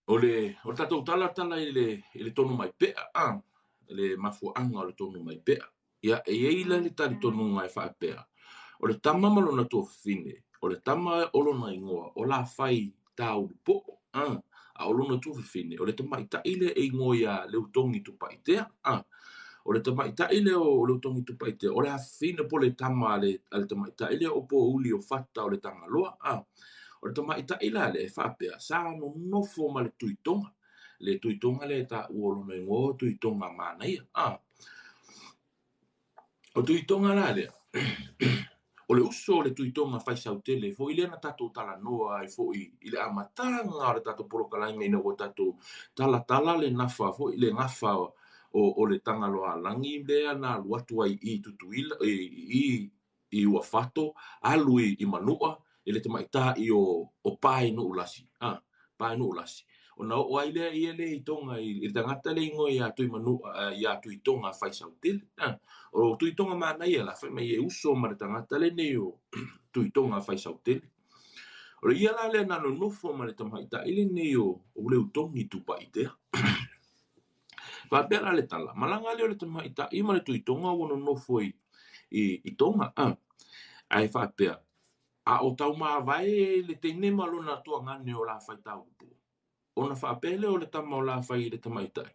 O le o le tatou tala tala i le i le tonu mai pea a le mafuaaga o le tonu mai pea. Ia e i ai la le talitonuga e faapea, o le tama ma lona tuafafine, o le tama o lona igoa o Lafai Taulupo'o a, a o lona tuafafine o le tamaitai lea e igoa ia Leutogi Tupaitea a. O le tamaitai lea o Leutogi Tupaitea o le afafine po o le tama a le a le tamaitai lea o Pouli o Fata o le Tagaloa a. O le tamaitai la lea e faapea sa nonofo ma le Tuitoga, le Tuitoga lea e taua o lona igoa o Tuitoga Manaia a. O Tuitoga la lea, o le uso o le Tuitoga Faisautele foi lea na tatou talanoa ai foi i le amataga o le tatou polokalame ina ua tatou talatala le nafa foi le gafa o le Tagaloaalagi lea na alu atu ai i Tutuila i i Uafato, alu i Manua, i le tamaitai o Paenuulasi, a, Paenuulasi. Ona oo ai lea ia lea i Toga i le tagata lea e igoa ia Tuimanua, ia Tuitoga Faisautele. A, o Tuitoga manaia la, fai mai e uso ma le tagata lenei o Tuitoga Faisautele. O le ia la lea na nonofo ma le tamaitai lenei o Leutogi Tupaitea. Faapea la le tala, malaga lea o le tamaitai ma le Tuitoga ua nonofo i Toga, ae faapea, a o taumavae le teine ma lona tuagane o Lafai Taulupo'o, ona faapea lea o le tama o Lafai i le tamaitai,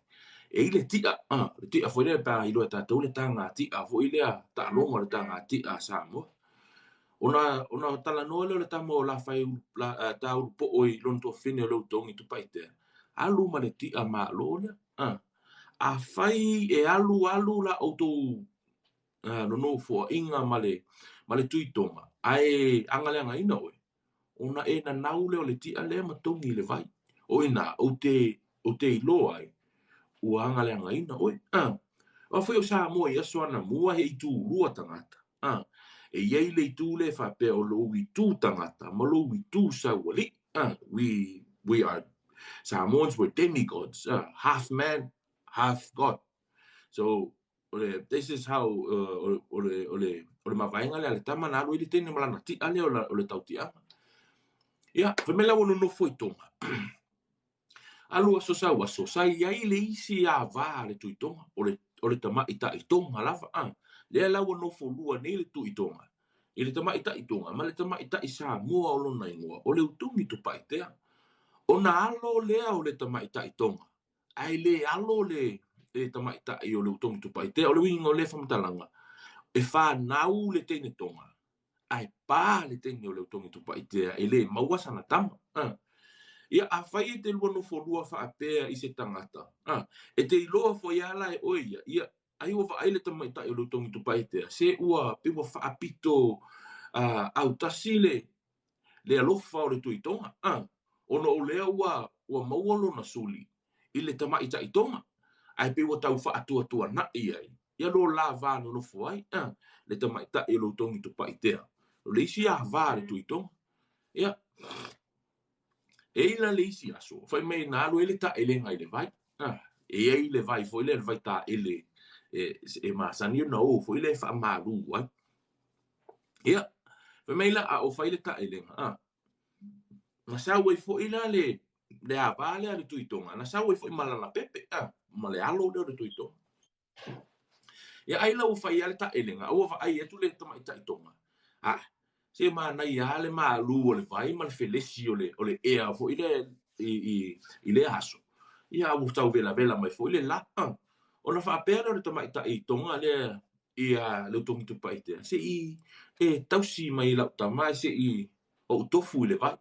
e i le ti'a, le ti'a foi lea pe a iloa e tatou le taga ti'a foi lea, taaloga o le taga ti'a a Samoa. Ona talanoa lea o le tama o Lafai Taulupo'o i lona tuafafine o Leutogi Tupaitea, alu ma le ti'a malo lea. Afai e alu alu la outou nonofoaiga ma le Tuitoga, ae agaleagaina oe, ona e nanau lea o le ti'a lea ma togi i le vai. O i ina, ou te iloa ai, ua agaleagaina oe. Aua foi o Samoa i aso anamua he itu lua tagata. E i ai le itu lea e faapea o lou itu tagata ma lou itu sauali'i. We are Samoans, we're demigods, half man, half God. So, this is how o le mavaega lea a le tama na alu ai le teine ma lana ti'a lea o le tautiaga. Ia, fai mai la ua nonofo i Toga. Alu aso sau aso, sa i ai le isi ava a le Tuitoga, o le tamaitai Toga lava. Lea la ua nofo lua nei le Tuitoga i le tamaitai Toga ma le tamaitai Samoa o lona igoa, o Leutogi Tupaitea. Ona alo lea o le tamaitai Toga, ae le alo le tamaitai o Leutogi Tupaitea. O le uiga o lea faamatalaga, e fanau le teine Toga, ae pa le teine o Leutogi Tupaitea e le maua sana tama. Ia, afai e te lua nofolua faapea i se tagata, e te iloa foi lava la e oe ia, ia, ai ua vaai le tamaitai o Leutogi Tupaitea, se ua pei ua faapito autasi le alofa o le Tuitoga, ona o lea ua maua lona suli i le tamaitai Toga, ae pei ua tau faatuatuanai ai ia lo la va nonofo ai le tamaitai o Leutogi Tupaitea. O le isi ava a le Tuitoga. Ia, e i la le isi aso, fai mai na alu ai le taelega i le vai. E i ai le vai foi lea, le vai taele e masani ona o foi lea e faamalu ai. Ia, fai mai la a o fai le taelega, na sau ai foi la le ava lea a le Tuitoga, na sau ai foi ma lana pepe, ma le alo lea o le Tuitoga. Ia ai la ua fai lava le taelega, a ua vaai atu le tamaitai Toga, se manaia lava le malu o le vai ma le felesi o le ea foi lea i lea aso. Ia a ua tau velavela mai foi le la. Ona faapea lea o le tamaitai Toga lea ia Leutogi Tupaitea, se i e tausi mai i lau tama se i ou tofu i le vai.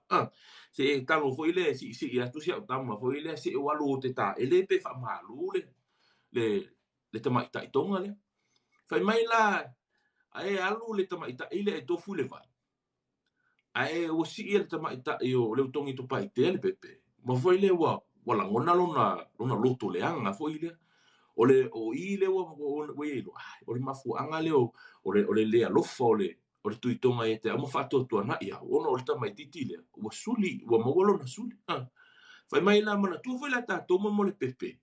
Se e tago foi lea e siisii atu si au tama foi lea se o alu o te taele pe faamalu le tamaitai Toga lea. Fai mai la, ae alu le tamaitai lea e tofu i le vai. Ae ua sii e le tamaitai o Leutogi Tupaitea le pepe, ma foi lea ua lagona lona loto leaga foi lea. O le o i lea ua i ai, o le mafuaaga lea o le le alofa o le Tuitoga ia te au ma faatuatuanai au, ona o le tamaitiiti lea, ua suli, ua maua lona suli. Fai mai la, manatua foi la tatou mo le pepe.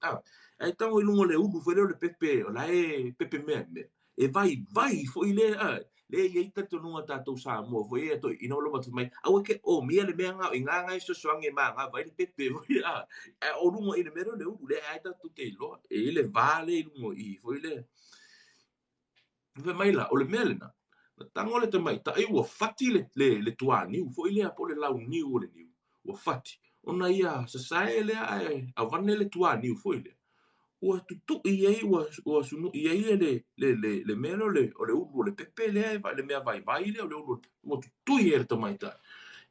Ae tago i luga o le ulu foi lea o le pepe, o la e pepe meamea. E vaivai foi lea, Lea e i ai talitonuga a tatou Samoa foi ia toeaiina o lo o matou mai, aua e te omia le mea na o i ina na e fesoasoani e manava ai le pepe foi lea, a. Ae o luga i le mea lea o le ulu, lea lava tatou te iloa, e i ai le va lea i luga o i foi lea. Fai mai la, o le mea lena, na tago le tamaitai ua fati le tuaniu foi lea po o le launiu o le niu, ua fati, ona ia sasae lea ae avane le tuaniu foi lea, ua tutui ai, ua sunui ai le mea lea o le ulu o le pepe lea, le mea vaivai lea o le ulu o le pepe, ua tutui e le tamaitai.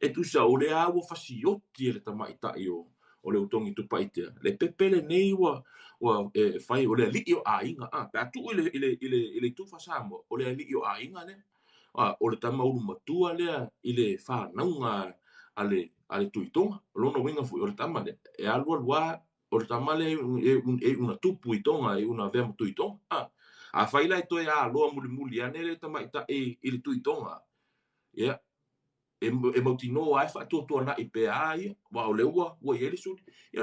E tusa o lea ua fasioti e le tamaitai o o le Utogi Tupaitea. Le pepe lenei ua ua e fai o le alii o aiga a pe a tuu i le i le i le i le itu faa-Samoa, o le alii o aiga lea. A o le tama ulu matua lea i le fanauga a le a le Tuitoga. O lona uiga foi o le tama lea e alu alu lava o le tama lea e iu ina tupu i Toga, e iu ina avea ma Tuitoga. A afai la e toe aloa mulimuli ane le tamaitai i le Tuitoga, ia e mautinoa lava e faatuatuanai pea a ia, aua o lea ua i ai le suli. Ia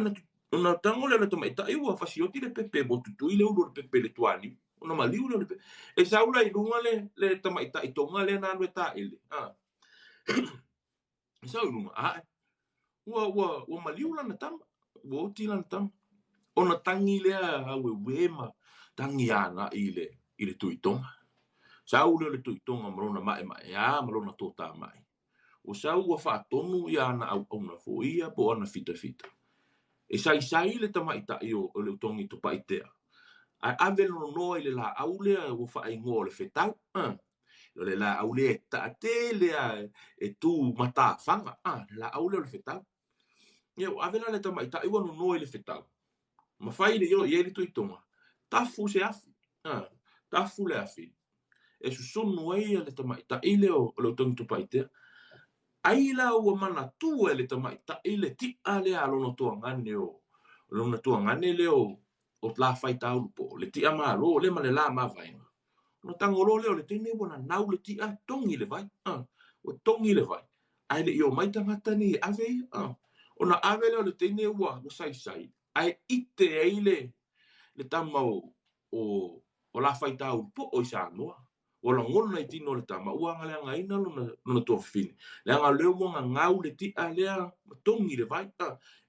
ona tago lea o le tamaitai ua fasioti le pepe ua tutui le ulu o le pepe i le tuaniu, ona maliu lea o le pepe. E sau la i luga le tamaitai Toga lea na alu e taele, a, e sau i luga, ae, ua maliu lana tama, ua oti lana tama. Ona tagi lea aueue ma tagi agai i le Tuitoga. Sau lea o le Tuitoga ma lona maemaea ma lona totamai. Ua sau ua faatonu ia ana auauna foi ia po o ana fitafita. E saisai le tamaitai o le Utogi Tupaitea, ae ave le nonoa i le laau lea ua faaigoa o le fetau. O le laau lea e taatele lava e tu matafaga, le laau lea o le fetau. Ia ua ave la le tamaitai ua nonoa i le fetau, ma fai le i ai le Tuitoga, tafu se afi, tafu le afi, e susunu ai le tamaitai lea o le Utogi Tupaitea. Ai la ua manatua e le tamaitai le ti'a lea a lona tuagane o lona tuagane lea o Lafaitaulupo'o, le ti'a malo lea ma le la mavaega. Ona tago loa lea o le teine ua nanau le ti'a, togi le vai, ua togi le vai, ae le i omai tagata nei e ave ia. Ona ave lea o le teine ua saisai, ae ite ai le tama o Lafaitaulupo'o i Samoa. Ua lagona i tino o le tama, ua agaleagaina lona tuafafine, leaga o lea ua gagau le ti'a lea ma togi le vai.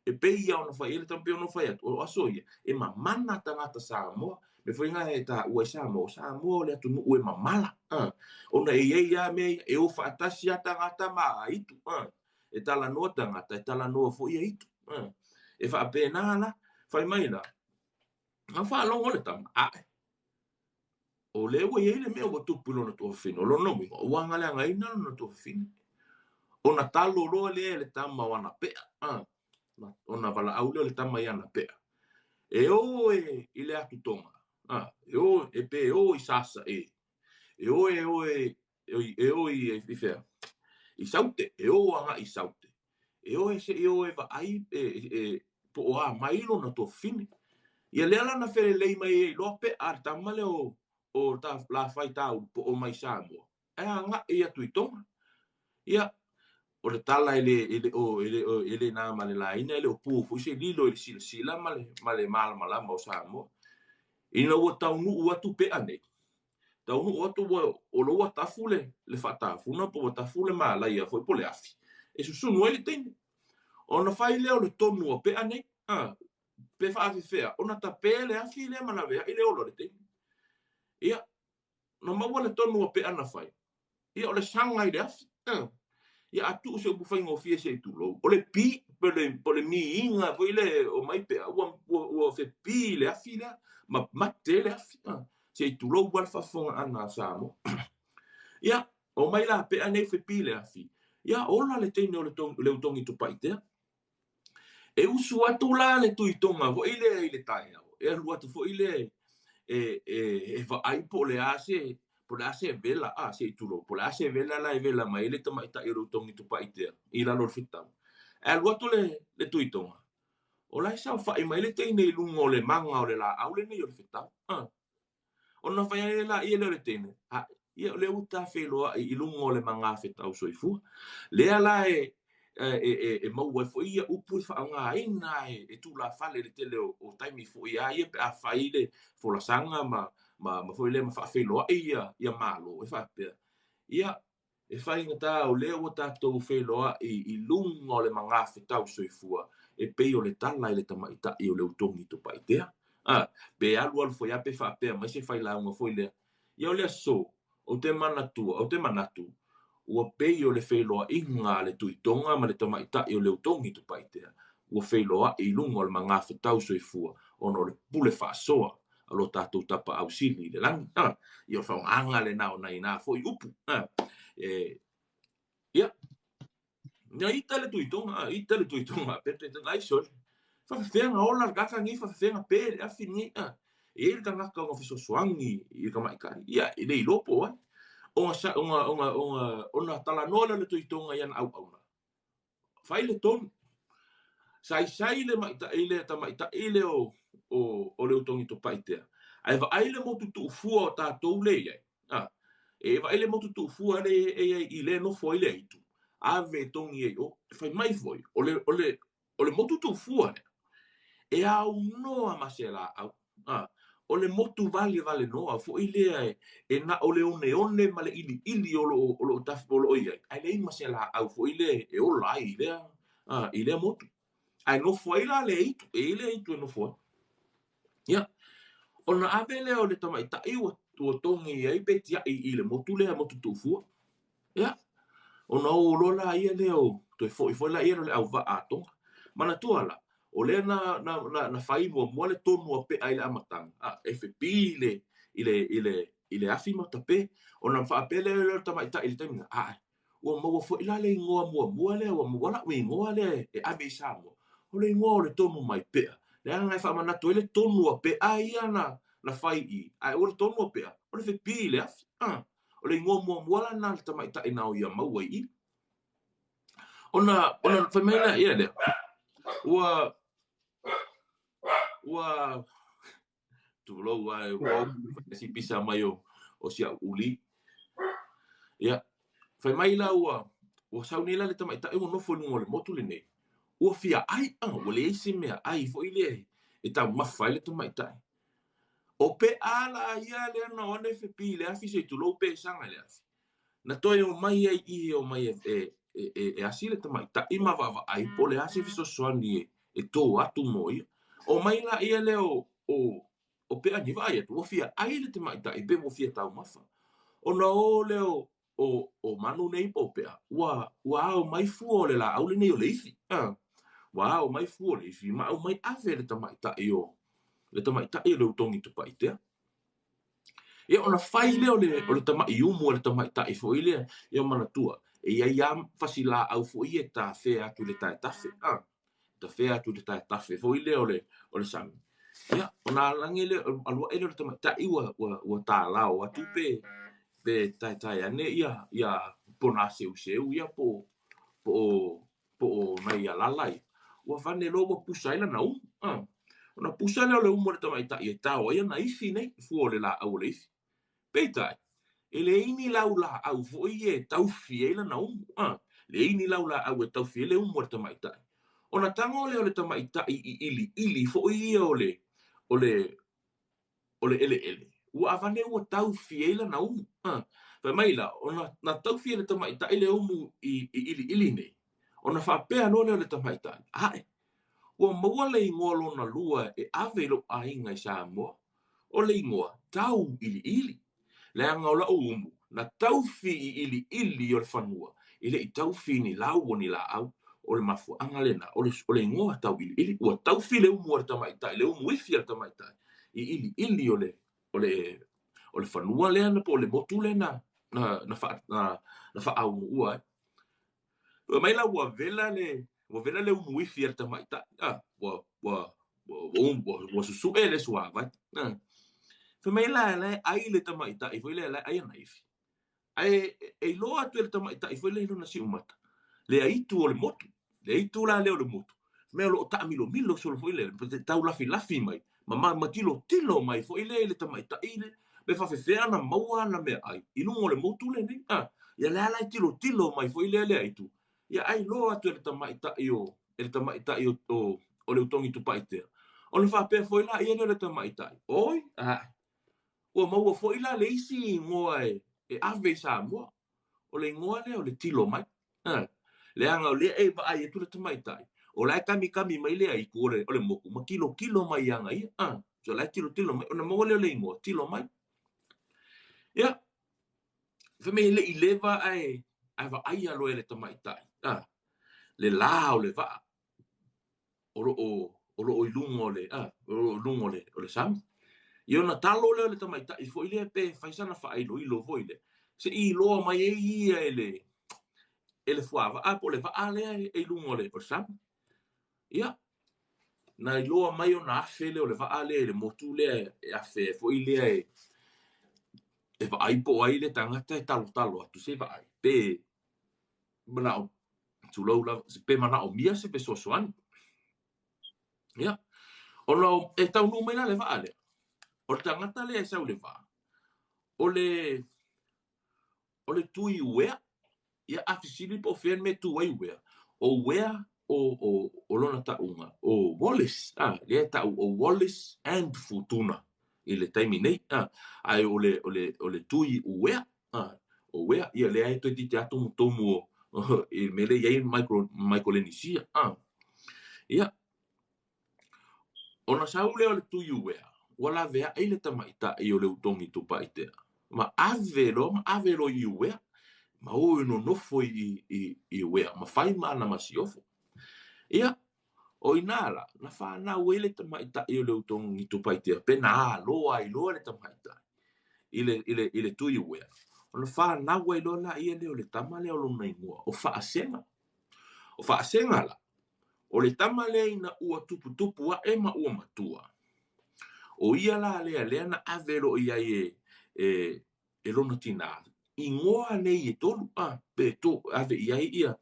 E pei lava ona fai ai le tama, pei ona fai atu, o aso ia, e mamana tagata Samoa. Mea foi na e taua ai Samoa, o Samoa o le atunuu e mamala. Ona e i ai lava mea ia, e o faatasi lava tagata ma aitu. E talanoa tagata, e talanoa foi aitu. E faapena la, fai mai la, na faalogo le tama, ae, o lea ua i ai le mea ua tupu i lona tuafafine, o lona uiga, ua agaleagaina lona tuafafine. Ona talo loa lea e le tama o ana pea, ona valaau lea o le tama i ana pea, e o e i le atu Toga, e o e pe o i Sasa e, e o e o e, e o i fea, i Saute, e o agai i Saute, e o e se'i o e vaai e po o a mai lona tuafafine. Ia lea la na felelei mai ai loa pea a le tama lea o Lafaitaulupo'o mai Samoa, ae agai atu i Toga. Ia, o le tala e le na ma le laina, e le o pu foi se lilo i le silasila ma le malamalama o Samoa. Ina ua taunuu atu pea nei, taunuu atu ua o lea ua tafu le faatafuna po ua tafu le malaia foi po o le afi, e susunu ai le teine. Ona fai lea o le tonu a pea nei, pe faafefea, ona tape le afi lea ma laveai le ola o le teine. Ia, na maua le tonu a pea na fai, ia o le saga i le afi. Ia a tuu se upu faigofie se i tulou, o le pi, po o le miiga foi le o mai pea, ua fepi le afi lea, ma mate le afi. Se i tulou lava le faafofogaaga a Samoa. Ia, o mai la pea nei fepi le afi, ia ola le teine o le Utogi Tupaitea. E usu atu la le Tuitoga foi lea i le taeao, e alu atu foi lea e vaai po o le a se vela, se i tulou, po o le a se vela la e vela mai ai le tamaitai o le Utogi Tupaitea i lalo o le fetau. E alu atu le Tuitoga, o la e saofai mai le teine i luga o le maga o le laau lenei o le fetau. Ona fai ai la ia lea o le teine, ia o lea ua tafeiloai i luga o le maga fetau soifua. Lea la e maua ai foi ia upu e faaaogaina e tulafale i le tele o taimi foi a ia pe a fai le folasaga ma foi lea ma faafeiloai ia malo e faapea. Ia, e faigata o lea ua tatou feiloai i luga o le magafetau soifua e pei o le tala i le tamaitai o Leutogi Tupaitea. A, pe alualu foi lava pe faapea mai se failauga foi lea. Ia o le aso, ou te manatua, ou te manatu, ua pei o le feiloaiga a le Tuitoga ma le tamaitai o Leutogi Tupaitea, ua feiloai i luga o le magafetau soifua ona o le pule faasoa a lo tatou Tapaau Sili i le lagi. A, ia o le faaaogaga lena o nai na foi upu. A, e, ia, na ita le Tuitoga, a, ita le Tuitoga, pe te ai sole. Faafefea na ola le tagata nei, faafefea na pe le afi nei, a. E i ai le tagata ona fesoasoani i le tamaitai, ia, e le iloa po o ai. Ona, sa, ona, ona, ona, ona talanoa lea o le Tuitoga i ana auauna, Fai le tonu. Saisai le maitaʻi lea tamaitai lea o o o Leutogitupaitea, ae vaai le motu tuufua o tatou lea e i ai, a, e vaai le motu tuufua lea e i ai i lea e nofo ai le aitu, ave e togi ai i o. Fai mai foi, o le o le o le motu tuufua lea, e aunoa ma se laau, a, o le motu valevale noa foi lea e, e na o le oneone ma le ʻiliʻili o loo o loo o loo i ai, ae leai ma se laau foi lea e ola ai i lea, a, i lea motu. Ae nofo ai la le aitu, e i ai le aitu e nofo ai. Ia, ona ave lea o le tamaitai ua, ua togi ai pe tiai i le motu lea, motu tuufua. Ia, ona o loa laia lea o, toe foi foi laia lea o le auvaa a Tonga. Manatua la, o lea na, na, na, na fai muamua le tonu a Pe'a i le amataga, a, e fepi i le, i le, i le, i le afi ma tape. Ona faapea lea o le tamaitai i le taimi lena, ae, ua maua foi la le igoa muamua lea, ua maua la'u igoa lea e ave i Samoa, o le igoa o le tonu mai Pe'a. Leaga e faamanatu ai le tonu a Pe'a ia na, na fai i i, ae ua le tonu a Pe'a, o le fepi i le afi. A. O le igoa muamua la lena a le tamaitai na o ia maua i i. Ona, ona fai mai lea, ia lea, ua, ua, tulou a, ua si pisa mai o, o si au uli. Ia, fai mai la ua, ua sau nei la le tamaitai ua nofo i luga o le motu lenei. Ua fia ai, ah, ua leai se mea ai foi lea e taumafa ai le tamaitai. O Pe'a la ia lea na o ane fepi i le afi se i tulou pe saga i le afi. Na toe omai ai i i e omai e, e, e, e, e asi le tamaitai ma vaavaai po o le a se fesoasoani e, e tō atu mo ia. Omai laia lea o, o, o Pe'a nei vaai atu ua fia ai le tamaitai pe ua fia taumafa. Ona o lea o, o, o manu nei po o Pe'a, ua, ua ao mai fua o le laau lenei o le ifi. A, ua ao mai fua o le ifi ma aumai ave le tamaitai o, le tamaitai o Leutogitupaitea. Ia ona fai lea o le, o le tamaʻi umu a le tamaitai foi lea, ia manatua, e i ai lava fasi laau foi ia e tafea atu i le taetafe, a. tafea atu i le taetafe foi lea o le, o le sami. Ia, ona alagi lea, alu ae lea o le tamaitai ua, ua, ua talao atu pe, pe taetae ane ia, ia pona seuseu ia po, po o, po o nai alala ia. Ua vane loa ua pusa ai lana umu. A. Ona pusa lea o le umu a le tamaitai e tao ai ana ifi nei, fua o le laau o le ifi. Peitai, e leai ni laulaau foi ia e taufi ai lana umu, a, leai ni laulaau e taufi ai le umu a le tamaitai. Ona tago lea o le tamaitai i ʻiliʻili foi ia o le, o le, o le eleele, ua avane ua taufi ai lana umu, a. Fai mai la, ona na taufi e le tamaitai le umu i, i ʻiliʻili nei, ona faapea loa lea o le tamaitai, ae, ua maua le igoa lona lua e ave i lou aiga i Samoa, O le igoa, tau iliili. Leaga o la'u umu, na taufi i iliili o le fanua, e le i taufi i ni lau o ni laau. O le mafuaaga lena, o le, o le igoa tau iliili. Ua taufi le umu a le tamaitai, le umu ifi a le tamaitai, i iliili o le, o le, o le fanua lea na, po o le motu lea na, na, na, faa, na, na faaaumuua ai. Fai mai la ua vela le, ua vela le umu ifi a le tamaitai, a, ua, ua, ua, ua, ua susuʻe le suāwai. A. Fai mai la la e ʻai le tamaitai foi lea la e ʻai ana ifi. Ae e iloa atu e le tamaitai foi lea i lona siumata, le aitu o le motu, le aitu la lea o le motu, mea o lo o taamilomilo solo foi lele, tau lafilafi mai, ma, ma tilotilo mai foi lea i le tamaitai le, pe faafefea ona maua ana meaai i luga o le motu lenei. A, ia lea la e tilotilo mai foi lea le aitu, ia ʻai loa atu e le tamaitai o, e le tamaitai o, o, o Leutogitupaitea. Ona faapea foi laia lea o le tamaitai, oi, ae, ua maua foi la le isi igoa e, e ave i Samoa. O le igoa lea o le tilo mai. A, leaga o lea e vaai atu le tamaitai, o la e kamikami mai le aitu o le, o le motu ma tilotilo mai ia ia. A, so la e tilotilo mai, ona maua lea o le igoa, tilo mai. Ia, fai mai e le i leva ae, ae vaaia loa e le tamaitai, a, le la o le vaa o lo o, o lo o i luga o le, a, o lo o i luga o le, o le sami. Ia ona talo lea o le tamaitai foi lea pe fai sana faailoilo foi lea, se i iloa mai ai ia e le, e le fuavaa po o le vaa lea e i luga o le, o le sami. Ia, na iloa mai ona afe lea o le vaa lea i le motu lea e afe ai foi lea e, e vaai po o ai le tagata e talotalo atu se i vaai, pe manao, tulou lava, pe manaomia se fesoasoani. Ia, ona e taunuu mai la le vaa lea, o le tagata lea e sau i le vaa, o le, o le tui uea. Ia, a fesili po o fea le mea e tu ai uea, o uea o, o, o lona tauga, o Wallis, a, lea e tau o Wallis and Futuna i le taimi nei, a, ae o le, o le, o le tui uea, a, o uea, ia lea e toeitiiti lava tumutumu o, o, i le mea lea e i ai Micro, Micronesia, a. Ia, Ona sau lea o le tui uea, ua laveai le tamaitai o le utogi Tupaitea, ma ave loa ma ave loa i uea, ma o e nonofo i, i, i uea, ma fai ma ana masiofo. Ia, o i ina la, na fanau ai le tamaitai o le utogi Tupaitea, pe na aloa ai loa le tamaitai i le, i le, i le tui uea, ona fanau ai loa laia lea o le tama lea o lona igoa, o Faasega. O Faasega la, O le tama lea ina ua tuputupu aʻe ma ua matua, ʻo ia la lea lea na ave loa i ai e, e, e lona tinā, igoa nei e tolu, a, pe to, ave i ai ia,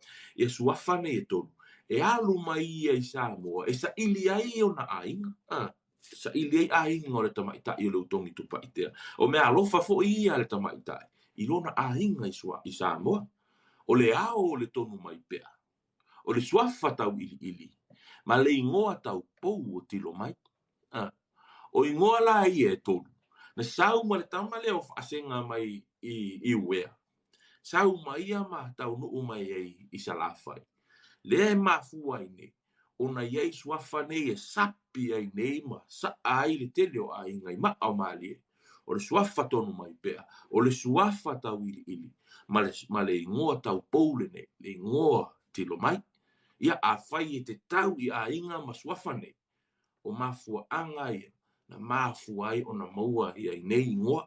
ia suafa nei e tolu, e alu mai ia i Samoa e saili ai ona aiga, a, saili ai aiga o le tamaitai o le Utogi Tupaitea. O mea alofa foi ia a le tamaitai i lona aiga i, Sua, i Samoa. O le ao o le tonu mai pea. O le suafa tauiliili ma le igoa taupou o Tilomai. A, o igoa la ia e tolu, na sau ma le tama lea o Faasega mai i, i Uea, sau ma ia ma taunuu mai ai i Salafai. Lea e mafua ai nei ona i ai suafa nei e sapi ai nei ma saa ai le tele o aiga i maa o Malie. O le suafa tonu mai pea, o le suafa tauiliili, ma le, ma le igoa taupou lenei, le igoa tilo mai. Ia, afai e te tau i aiga ma suafa nei, o mafuaaga ia na mafua ai ona maua ia i nei igoa.